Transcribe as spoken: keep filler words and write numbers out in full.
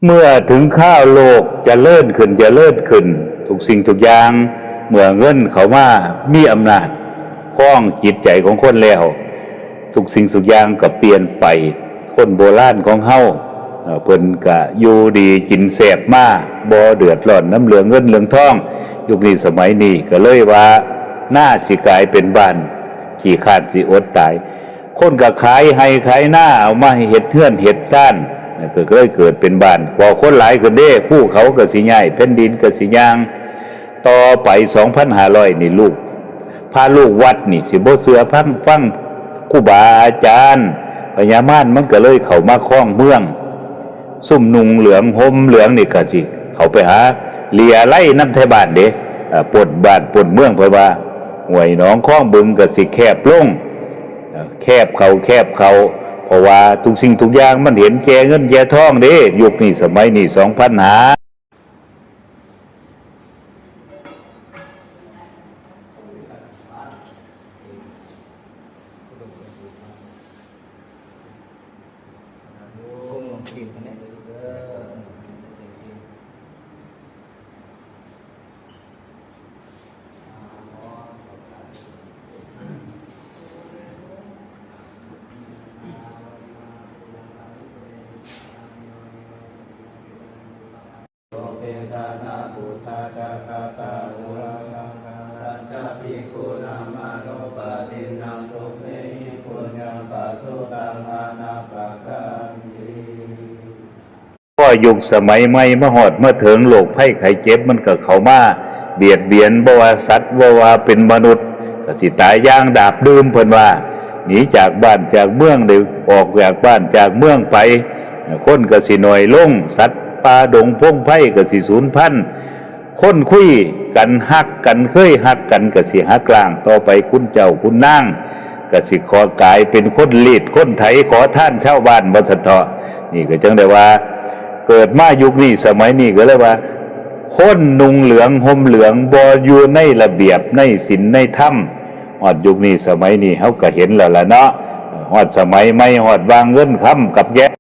เมื่อถึงคราวโลกเจริญขึ้นเจริญขึ้น ทุกสิ่งทุกอย่าง เมื่อเงินเข้ามามีอำนาจครองจิตใจของคนแล้ว ทุกสิ่งทุกอย่างก็เปลี่ยนไป คนโบราณของเฮา เอ่อ เพิ่นก็อยู่ดีกินแซ่บมา บ่เดือดร้อนนำเรื่องเงินเรื่องทอง ยุคนี้สมัยนี้ก็เลยว่า นาสิกลายเป็นบ้าน ขี้คร้านสิอดตาย คนก็ขายไฮ่ขายนา เอามาเฮ็ดเฮือนเฮ็ดซาน ก็เลยเกิดเป็นบ้าน พอคนหลายขึ้นเด้ ภูเขาก็สิย้าย แผ่นดินก็สิย่าง ต่อไป สองพันห้าร้อย นี่ลูก พระลูกวัดนี่สิบ่เชื่อฟัง ฟังครูบาอาจารย์ พญามารมันก็เลยเข้ามาครองเมือง ซุมนุ่งเหลืองห่มเหลืองนี่ก็สิเข้าไปหาเลียไล่นำไทบ้านเด้ เอ่อ ปล้นบ้านปล้นเมือง เพราะว่าห้วยหนองคลองบึงก็สิแคบลง เอ่อ แคบเข้าแคบเข้า เพราะว่าทุกสิ่งทุกอย่างมันเห็นแก่เงินแก่ทองเด้ ยุคนี้สมัยนี้ สองพันห้า พอยุคสมัยใหม่มาฮอดมาเถิง โรคภัยไข้เจ็บมันก็เข้ามาเบียดเบียน บ่ว่าสัตว์บ่ว่าเป็นมนุษย์ ก็สิตายอย่างดาบดื่ม เพิ่นว่า หนีจากบ้านจากเมือง ได้ออกจากบ้านจากเมืองไป คนก็สิน้อยลง สัตว์ป่าดงพงไพรก็สิสูญพันธุ์ คนคุยกันฮักกันเคยฮักกันก็สิหักล้าง ต่อไปคุณเจ้าคุณนางก็สิขอกลายเป็นคนรีดคนไถขอทานชาวบ้านว่าซั่นเถาะ นี่ก็จั่งได้ว่า เกิดมายุคนี้สมัยนี้ก็เลยว่า คนนุ่งเหลืองห่มเหลืองบ่อยู่ในระเบียบในศีลในธรรม ฮอดยุคนี้สมัยนี้เฮาก็เห็นแล้วล่ะเนาะ ฮอดสมัยใหม่ ฮอดว่าเงินคำกับแยะ